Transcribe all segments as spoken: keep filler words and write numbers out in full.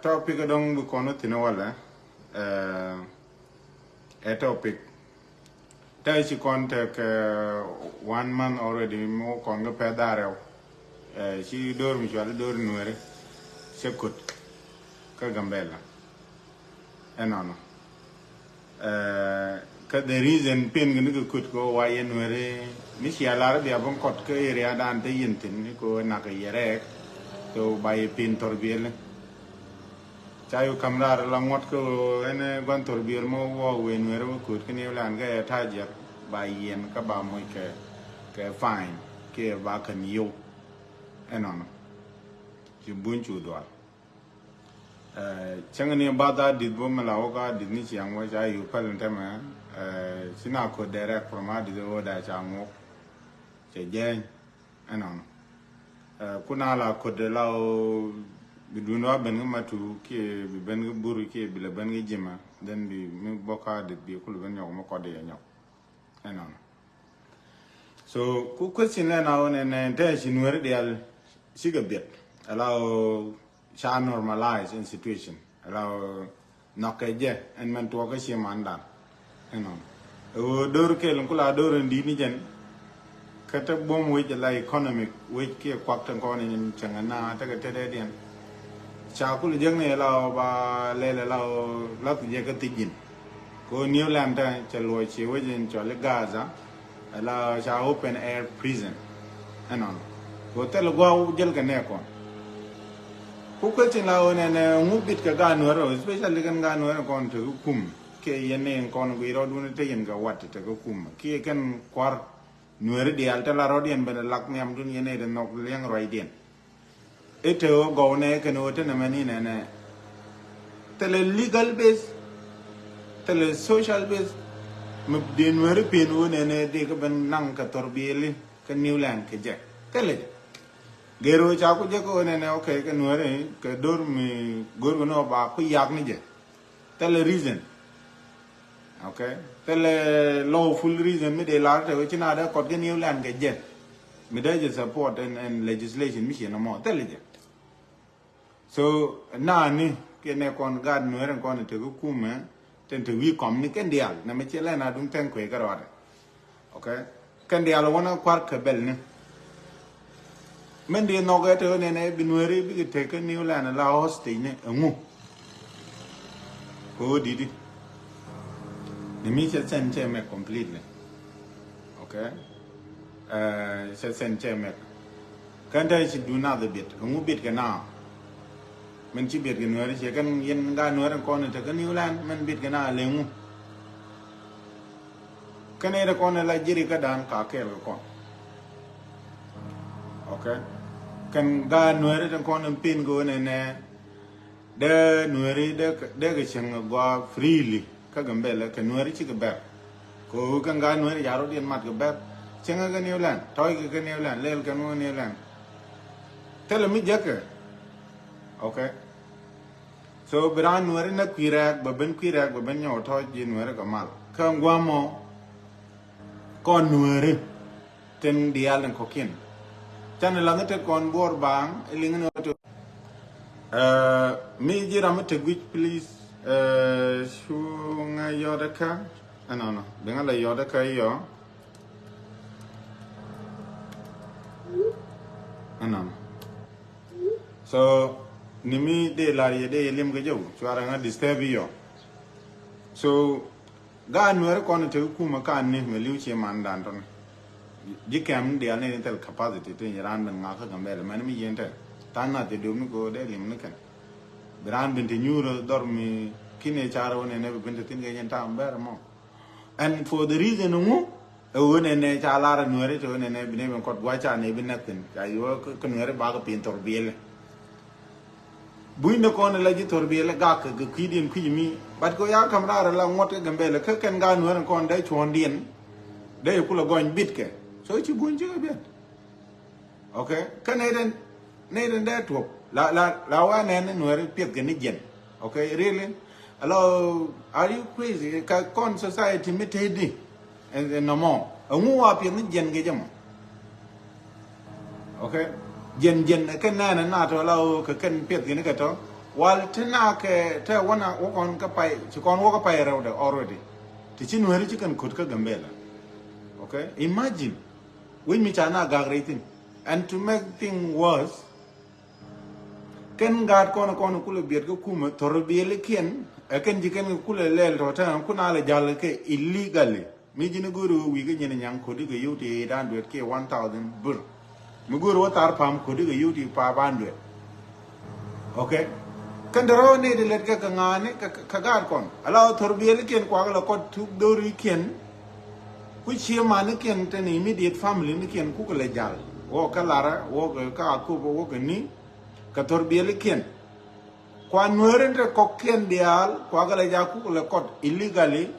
Topic dɔŋ bi kɔn wä thi̱n walɛ. Ɛ topic tɛ ci kɔn tɛ kɛ one month already, mi wä kɔn kɛ pɛ dharɛw. Ci dor mi cuali dor Nuɛri cɛ kut kä Gambɛla. Ɛnɔnɔ. Kä the reason pin kɛ ni kɛ kut kɛ wa yɛ Nuɛri mi cia lar bia bä kɔt kä area dan te yin thin ni kɛ nak yɛ rɛk. So ba yɛ pin thor biɛli. Ca yu kam rar la ŋuɔt kɛ ɛn guan thor biɛl mɔ wɔ wee Nuɛri wä kut kɛ ni lan kɛ ta jiɛk ba yɛn kä ba moc kɛ kɛ fine kɛ ba kɛ ni yow. Ɛnɔnɔ. Ci buny cu dual. Cäŋ ni bath a di̱th bä mi la wä ka di̱th ni ciaŋ wä ca yur päl ni tämɛ. Ci na ko̱t direct from a di̱th wä da ca ŋuɔk. Cɛ jɛny. Ɛnɔnɔ. Ku na la ko̱t la wä bi dun wa ben ki matu kiɛ bi ben ki bur kiɛ bi la ben ki jima. Then bi mi bä ka di̱th bi kul ben nyɔk mi kɔt di nyɔk. Ɛnɔnɔ. So ku question ɛn a wä nɛ nɛ tɛ ci Nuɛri dial cikɛ biɛt. Ala wä ca normalize in situation. Ala wä nɔk kɛ jɛ ɛn mɛn tuɔk kä ci mandan. Ɛnɔnɔ. Ɛ wä dor kel kula dor in di̱t ni jɛn. Kä te buɔm wec ala economic wec kiɛ kuak te kɔn in cɛŋ na te kɛ te dɛ diɛn. Ca kul jek ni la ba lɛl la lath jɛ kä thi̱c jin. Ko New Land te cɛ luɔc ci wec in cɔl i Gaza. La ca open air prison. Ɛnɔn ko thil guaw jel kɛ nɛ kɔn. Ku question la wä nɛ nɛ ŋu bit kɛ ga Nuɛri, especially kɛn ga Nuɛri kɔn te kum kɛ yɛn ni kɔn gui rɔdun te yɛn kɛ wat te kɛ kum kiɛ kɛn kuar. Nuɛri diaal te la rɔ̱diɛn ben lak nhiamdun yɛn ëë te nhɔk liɛŋ ruacdiɛn. I̱ te ɣä gɔw nɛ kɛn ɣä te nɛmɛ ni nɛnɛ. Thilɛ legal base, thilɛ social base. Mi dee Nuɛri pen ɣä nɛnɛ dee kɛ ben naŋ kɛ thor biɛli kɛ New Land kɛ jɛ. Thilɛ jɛ. Gɛr ɣä ca ku jɛ kɛ ɣä nɛnɛ, okay, kɛ Nuɛri kɛ dor mi go̱r kɛ ni ɣä ba ku yak ni jɛ. Thilɛ reason. Okay. Thilɛ lawful reason mi dee lar te wä ci na dee kɔt kɛ New Land kɛ jɛ. Mi dee jɛ support and, and legislation mi ci nɔmɔ thilɛ jɛ. So na ni kɛ nɛ kɔn gaat Nuɛri kɔn te kɛ kumɛ ten te wi̱i̱ kɔm ni kɛn diaal na mi ci lɛ na duŋ tɛn kuɛ kɛ rɔɔdɛ. Okay. Kɛn diaal wä na kuar kɛ bɛl ni. Mɛn di nhɔk ɛ te ɣä nɛnɛ bi Nuɛri bikɛ tek kä New Land la hostage ni ɛŋu. Kɛ ɣä di̱t di. Ni mi cɛ sɛn cɛ mɛk completely. Okay. Cɛ sɛn cɛ mɛk. Kɛn te ci du nath bit ɛŋu bit kɛ na. Mɛn ci bit kɛ Nuɛri ciɛ kɛn yɛn ga Nuɛri kɔn te kä New Land mɛn bit kɛ na lɛ ŋu. Kɛn ɛ te kɔn la jiri kä dan ka kɛɛl kɛ kɔn. Okay. Kɛn ga Nuɛri te kɔn pin kɛ wä nɛnɛ. Dee Nuɛri dee kɛ cieŋ gɔaa freely kä Gambɛla kɛ Nuɛri cikɛ bɛr. Kɛ wä kɛn ga Nuɛri ca rɔ̱diɛn mat kɛ bɛr. Cieŋ kɛ New Land, tɔ̱ɔ̱c kɛ kɛ New Land, lɛl kɛ New Land. Thilɛ mi jekɛ. Okay. So bi raan Nuɛri nɛ kui̱ rɛɛk bɛ ben kui̱ rɛɛk bɛ ben nyɔk tɔ̱ɔ̱c ji̱ Nuɛri kɛ mal kä ŋuamɔ. Kɔn Nuɛri tin diaal in kɔ̱kiɛn. Can in laŋ itet kɔn buɔr baaŋ iliŋ in ɣä tok. Mi ji̱ ram itek wi̱c, please. Cu ŋa yɔt ɛ kä ɛnɔnɔ bi ŋa la yɔt ɛ kä yɔ. Ɛnɔnɔ. So ni mi dee lar yɛ dee yɛ lim kɛ jɛ wä cuarɛ ŋa disturb yɔ. So gaat Nuɛri kɔn te kä kumɛ kan ni mɛ li̱w cie man dan tɔn. Ji̱ kɛm diaal ni thil capacity tin yɛ ran ben ŋak kä Gambɛla mɛn mi yɛn te. Tan nath jɛ dom ni ko dee lim ni kɛn. Bi ran ben te nyuur dhɔr mi kin yɛ car wä nɛnɛ bi ben te thin kɛ yɛn tam bɛr mɔ. And for the reason ŋu ɛ ɣöö nɛnɛ ca lar ɛ Nuɛri te ɣöö nɛnɛ bi nɛ ben kɔt gua̱c ca nɛ bi näk thin ca yɔ kä Nuɛri bakɛ pin thor biɛlɛ. Buny ni kɔn la ji̱ thor biɛl gak kɛ kui̱diɛn kui̱ mi. But kɛ ya kam raar la ŋuɔt kɛ Gambɛla kä kɛn gaat Nuɛr kɔn dee cuɔ̱ndiɛn. Dee kulɛ gɔny bit kɛ. So ci buny cikɛ biɛt. Okay. Kä nɛy den nɛy den dee tuɔp la la la wa nɛn ni Nuɛr piɛth kɛ ni jiɛn. Okay, really? Hello, are you crazy? Ka kɔn society mi te di. Ɛn nɔmɔ ɛŋu wa piɛth ni jiɛn kɛ jɛ mɔ. Okay. Jiɛn jiɛn kɛn nɛɛnɛ na tɔ la ɣöö kɛ kɛn piɛth kɛn kɛ tɔ. Wal ti na kɛ tɛ wä na wä kɔn kä pay, ci kɔn wä kä pay rɛwdɛ already. Ti ci Nuɛri ci kɛn kut kä Gambela. Okay? Imagine. Wi̱c mi ca na gak rɛy thin. And to make thing worse, kɛn gaat kɔn kɔn kulɛ biɛt kä kumɛ thor biɛli kiɛn, ɛ kɛn ci kɛn kulɛ lɛl tɔ tɛn kun a lɛ jal kɛ illegally. Mi ji̱n go̱o̱ri wä wi̱i̱ kä nyin nyaŋ kodi kɛ yio̱w ti eight hundred kiɛ one thousand bir. Mi go̱o̱ri wä Tharpam kodi kɛ yio̱w ti five hundred. Okay? Kɛn därä ni di lɛt kɛ kɛ ŋa̱a̱ni kɛ, kɛ, kɛ gaat kɔn. Ala wä thor biɛli kiɛn kuak lɛ kɔt thuk dho̱ri kiɛn. Ku cie mani kiɛn tɛn immediate family ni kiɛn kukɛ lɛ jal. Wä kä Larä, wä kä Akop, wä kä ni. Kɛ thor biɛli kiɛn. Kua Nuɛri ni te kɔk kiɛn diaal, kuak lɛ ja kukɛ lɛ kɔt illegally.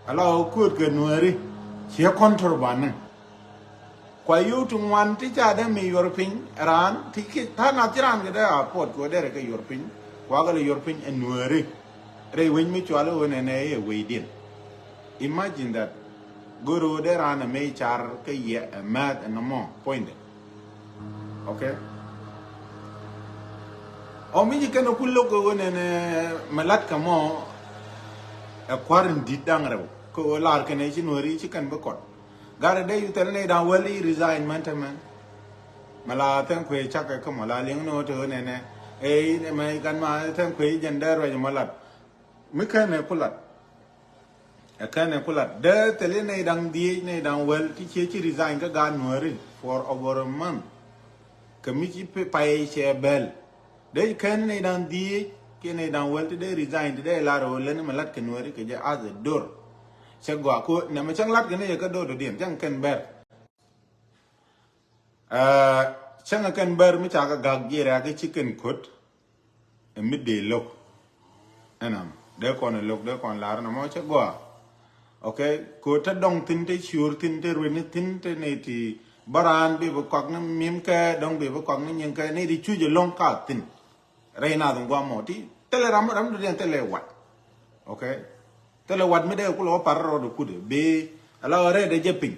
Ala wä kuot kɛ Nuɛri. Cie contraband ni. Kua yio̱w ti ŋuan ti ca dee mi yuɔr piny raan ti ki tha̱a̱ŋ nath ci raan kɛ dee a puɔt kɛ wä derɛ kɛ yuɔr piny. Kua kɛ lɛ yuɔr piny ɛ Nuɛri. Rɛy wec mi cual i̱ ɣöö nɛnɛ i̱ ɛ wecdiɛn. Imagine that. Go̱o̱r ɣöö dee raan ɛ mëë car kä yɛ ɛ mɛth ɛ nɔmɔ puɔ̱nydɛ. Okay. Ɔ mi ci kɛn ɛ ku lo̱k ɛ ɣöö nɛnɛ mɛ lat kɛ mɔ ɛ kua̱r in di̱t da̱ŋ rɛw kɛ ɣöö lar kɛn ɛ ci Nuɛri ci kɛn bi kɔt. Gat ɛ dee yu thil ni da̱ŋ wäl i̱ resign mɛn te mɛn. Mɛ la thɛn kuëë cakɛ kä mɔ la liŋ ni ɣöö te ɣöö nɛnɛ. Ɛ i̱ mɛ i̱ kan ma thɛn kuëë i̱ jɛn dee ruɛc mɔ lat. Mi kɛn ɛ ku lat. Ɛ kɛn ɛ ku lat. Dee thil i̱ nɛy da̱ŋ dhieec nɛy da̱ŋ wäl ti cie ci resign kä gaat Nuɛri for over a month. Kɛ mi ci pi-, pay cɛ bɛl. Dee kɛn nɛy da̱ŋ dhieec kiɛ nɛy da̱ŋ wäl ti dee resign ti dee lar ɣöö leni mɛ lat kɛ Nuɛri kɛ jɛ as a dor. Cɛ gɔaa ko nɛmɛ cäŋ lat kɛ ni jɛ kä dor dɔ̱diɛn cäŋ kɛn bɛr. Ɛ, cäŋ kɛn bɛr mi ca kɛ gak jiɛɛr ɛ kɛ ci kɛn ko̱t. Ɛ mi dee lo̱k. Ɛnam dee kɔn ɛ lo̱k dee kɔn lar nɔmɔ cɛ gɔaa. Okay, ko̱ te dɔŋ thi̱n te ciöör thi̱n te rueni thi̱n te nɛy ti bä raan bi bi kɔak ni mim kɛ dɔŋ bi bi kɔak ni nyin kɛ nɛy ti cuc ɛlɔ̱ŋ ka thi̱n. Rɛy nath in guam mɔ ti thilɛ ram ram dɔ̱diɛn thilɛ wat. Okay. Thilɛ wat mi dee kulɛ wä par rɔɔd kut bi ala rɛɛdɛ jɛ piny.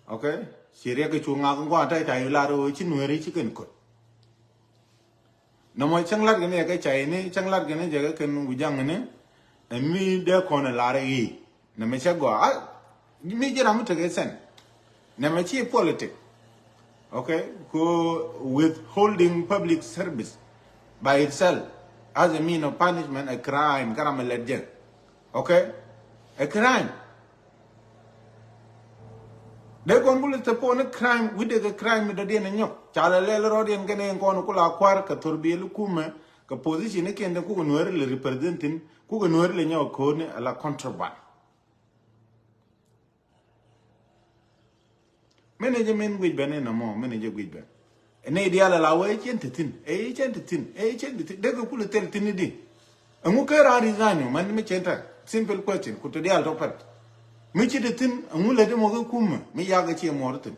Okay. Ci riɛk kɛ cu ŋak in guam te ca yu lar ɣöö ci Nuɛri ci kɛn ko̱t. Nɔmɔ cäŋ lat kɛn yɛ kɛ cayni cäŋ lat kɛn jɛ kɛ kɛn wi̱jaŋni. Ɛ mi dee kɔn ɛ lar i̱ nɛmɛ cɛ gɔaa a mi ji̱ ram mi tekɛ sɛn. Nɛmɛ ci politic. Okay. Ko withholding public service by itself as a mean of punishment a crime kä ram ɛ lɛt jɛ. Okay. A crime. Dee kɔn ku lɛ te pɔni crime wi̱cdɛ kɛ crime mi dɔ̱diɛn ɛ nyɔk ca lɛ lɛl rɔɔdiɛn kɛn ɛn kɔn ku la kua̱r kɛ thor biɛli kumɛ kɛ position ni kiɛn den kukɛ Nuɛri lɛ representing kukɛ Nuɛri lɛ nyɔk ko̱ni ala contraband. Mɛn ɛ jɛ min guic bɛn inɔ mɔ mɛn ɛ jɛ guic bɛn. Nɛy diaal ala wee cien te thi̱n ɛ cien te thi̱n ɛ cien te thi̱n dee kɛ kulɛ thil thi̱n idi. Ɛŋu ker a resign mɛn mi cien te simple question ku te diaal tɔ pɛt. Mi ci te thi̱n ɛŋu lɛ di mɔ kɛ kumɛ mi yak ɛ cie muɔr thi̱n.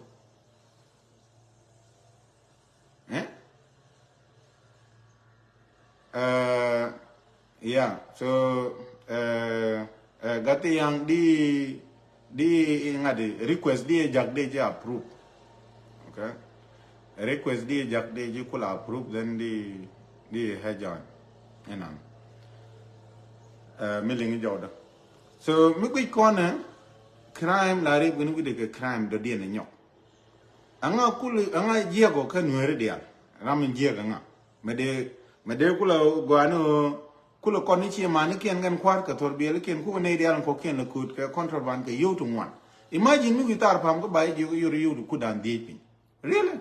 Eh? Uh, yeah, so uh, uh, Gati Yang di di ŋadi request di jak di ci approve. Okay. Request di jak di ci kula approve then di di hejan. Enan. Uh, mi liŋ jawda. So mi kui̱ kɔnɛ crime la rip gini wide ke crime dɔ̱diɛn nyɔk. Aŋa kul aŋa jiɛk ɔ kä Nuɛri dial ram in jiɛk aŋa. Mɛ dee mɛ dee kula gɔani ɔ kula kɔn ni cie mani kiɛn kɛn kuar kɛ thor biɛli kiɛn kukɛ nɛy dial in kɔkiɛn lɛ ko̱o̱t kɛ contraband kɛ yio̱w ti ŋuan. Imagine mi wi̱i̱ Tharpam kä ba jiɛk ɔ yor yio̱w ti kudan dhiec piny. Really?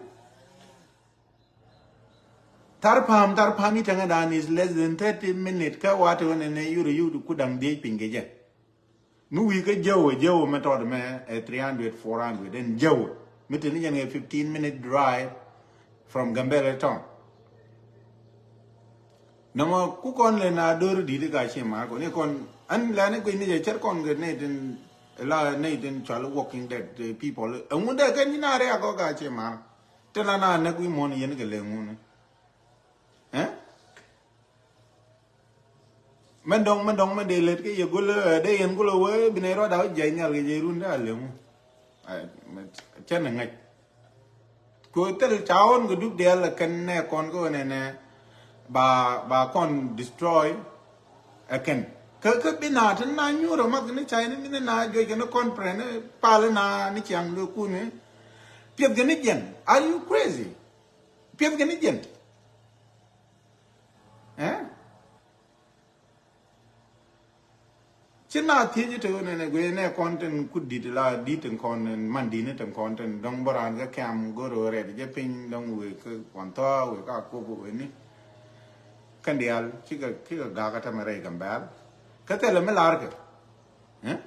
Tharpam Tharpam i̱ tɛŋɛ dan is less than thirty minute kä wa ti ɣän ɛnɛ yor yio̱w ti kudan dhiec piny kɛ jɛ. Mi wi̱i̱ kä Jɛwɛ Jɛwɛ mɛ tɔt mɛ ɛ three hundred four hundred ɛn Jɛwɛ mi te ni jɛn kɛ fifteen minute drive from Gambela town. Nɔmɔ ku kɔn lɛ na dor di̱t ka ci mar kɔn ni kɔn an lɛ ni guic ni jɛ cɛr kɔn kɛ ni tin la ni tin cual walking dead people ɛŋu dɛ kɛ ni na rɛk kɔ ka ci mar. Te la na nɛ guic muɔn yɛn kɛ lɛ ŋu ni. Ɛ? Mɛn dɔŋ mɛn dɔŋ mɛn dee lät kä yɛ gulɛ dee yɛn gulɛ wee binɛ rɔɔda wä jiac nhial kɛ jɛ run dee a leŋu. Cɛn ɛ ŋäc. Kɛ thil ca ɣɔn kɛ dup diaal ɛ kɛn nɛ kɔn kä ɣän ɛnɛ. ba, ba kɔn destroy ɛ kɛn. Kä, kä bi na tin na nyuur ɛ math ni cay ni mi ni na juɔc kɛ ni conference ni pal na ni ciaŋ lo kun ni. Piɛth kɛ ni jɛn. Are you crazy? Piɛth kɛ ni jɛn. Eh? Ci na thiec te wen ne gwe ne kɔn tin kut dit la dit tin kɔn tin man dit ni tin kɔn tin dɔŋ boran ke kɛm goro red je piny dɔŋ we ke kɔn tɔ we ka kop we ni. Kɛn dial ci ke, ci ke gak a tɛmɛ rɛy Gambɛl. Kä thɛlɛ mi lar kɛ. Eh?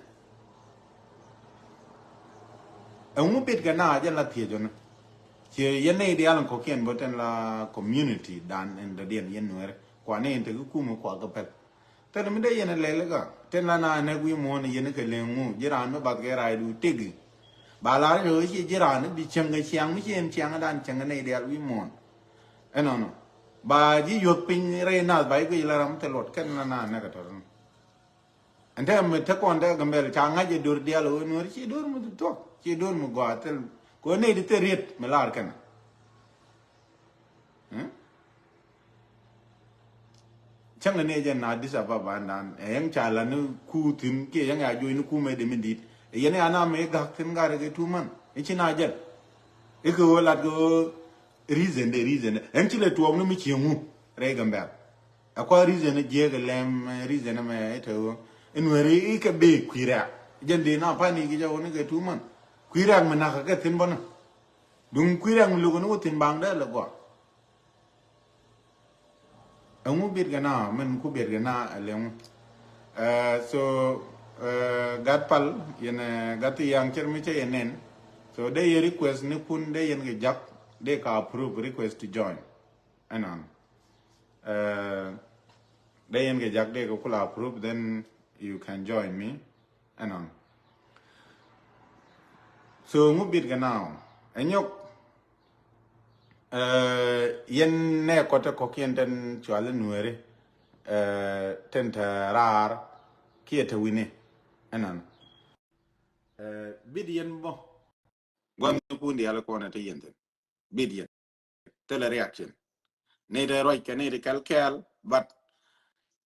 Ɛŋu bit kɛ na jɛ la thiec ɔni. Ci yɛn ni dial in kɔkiɛn bä tin la community dan in dɔdiɛn yɛn Nuɛri. Kua ni in te ki kumɛ kua kɛ pɛl. Thil mi dee yɛn a lɛl ikä tin la na nɛk wi̱i̱ muɔ̱ɔ̱n yɛn kɛ leŋ ŋu ji̱ raan mi bath kɛ raay du tegi. Ba lar i̱ ci ji̱ raan i̱ bi cieŋ kɛ ciaŋ mi ci ɛn ciaŋ dan cieŋ kɛ nɛy diaal wi̱i̱ muɔ̱ɔ̱n. Ɛnɔnɔ ba ji̱ yuɔth piny rɛy nath ba ji̱ guic la ram thil luɔt kɛn la na nɛk a tɔt. Ɛn te mi te kɔn te Gambɛl ca ŋa̱c ɛ dor diaal ɛ wee Nuɛr ci dor mi thuɔk ci dor mi gɔaa thil. Kɛ wee nɛy di thil riet mi lar kɛn. Cäŋ ni jɛ na Addis Ababa dan ɛ yɛn ca la ni ku thin kiɛ yɛn ya juɔc ni ku mɛ de mi dit. Ɛ yɛn ya na mɛ gak thin gat kɛ two month i̱ ci na jɛl. I̱ kɛ ɣöö lat kɛ ɣöö reason de reason de ɛn ci lɛ tuɔɔk ni mi cieŋ wu rɛy Gambɛl. Ɛ kua reason jiɛk ɛ lɛm reason mɛ ɛ te ɣöö in weri i̱ kɛ bee kui̱ rɛk jɛn de na pani ki jɛ ɣöö ni kɛ two month kui̱ rɛk mi nak kɛ thin bä ni. Duŋ kui̱ rɛk mi luk ni wä thin baŋ dee lɛ gɔaa. Ɛŋu bit kɛ na min ku bit kɛ na ɛ liŋ. So gat pal yɛn gat ti yaŋ cir mi cɛ yɛn nen. So dee yɛ request ni kun dee yɛn kɛ jak dee ka approve request to join. Ɛnɔn dee yɛn kɛ jak dee kɛ kula approve then you can join me. Ɛnɔn. So ŋu bit kɛ na ɛ nyɔk. Yɛn nɛ kɔt te kɔkiɛn tɛn cuali Nuɛri tɛn te raar kiɛ te wi̱ni. Ɛnɔn bit yɛn bɔ gua̱n ni kun diaal kɔn te yɛn thin bit yɛn thilɛ reaction. Ni te ruac kɛ ni te kɛl kɛl but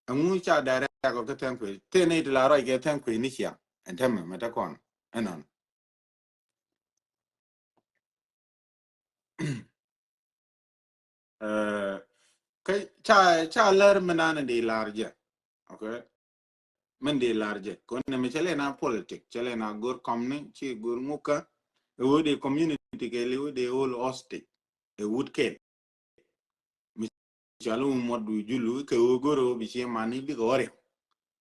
ɛŋu ca direct kɔ kɛ thank you te ni te la ruac kɛ thank you ni ciaŋ ɛn tɛmɛ mɛ te kɔn. Ɛnɔn. Kä ca ca lär mi nan di lar jɛ. Okay. Min di lar jɛ kɔn ne mi cɛ lɛ na politic cɛ lɛ na gor kɔm ni ci gor ŋukä. Ɛ wä di community kɛ li wä di whole hostage ɛ wut kɛn. Mi cɔal wä muɔt du julu kɛ wä goro bi cie mani bikɛ wä riɛk.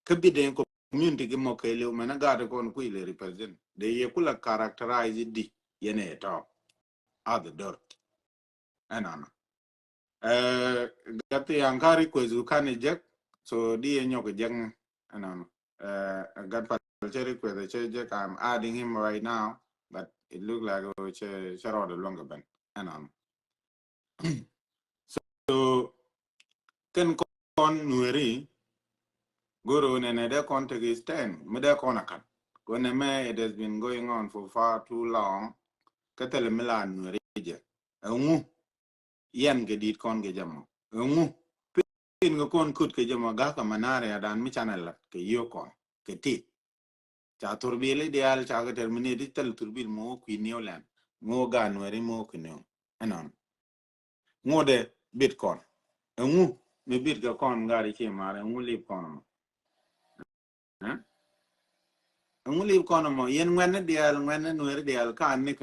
Kä bi den community ki mɔ kɛ liw mɛn a gat kɔn kui̱ lɛ represent de yɛ kula characterize di yɛn ɛ tɔ. As the dirt. Ɛnɔnɔ. Gat ti yaŋ ka request wu kan ijek. So di yɛ nyɔk ijek ni. Ɛnɔnɔ. Gat pal cɛ request cɛ ijek. I'm adding him right now. But it look like cɛ cɛ rɔɔd luɔŋ kɛ ben. Ɛnɔnɔ. So kɛn kɔn Nuɛri goro nɛnɛ dee kɔn tek stand mi dee kɔn akan. Kɔn nɛ mɛ it has been going on for far too long. Kä thilɛ mi la Nuɛri jɛ ɛŋu yɛn kɛ dit kɔn kɛ jɛ mɔ ɛŋu pin kɛ kɔn kut kɛ jɛ mɔ gak kɛ manaria dan mi canɛ lat kɛ yio kɔn kɛ tit. Ca thurbil i̱ diaal ca kɛ terminate i̱ thil thurbil mi wä kui̱ New Land mi wä gaat Nuɛri mi wä kui̱ New. Ɛnɔn ŋuɔdɛ bit kɔn ɛŋu mi bit kɛ kɔn gaat i̱ ci mar ɛŋu lip kɔn mɔ. Ɛŋu lip kɔn mɔ yɛn ŋuɛn i̱ diaal ŋuɛn i̱ Nuɛri diaal ka ni kɛ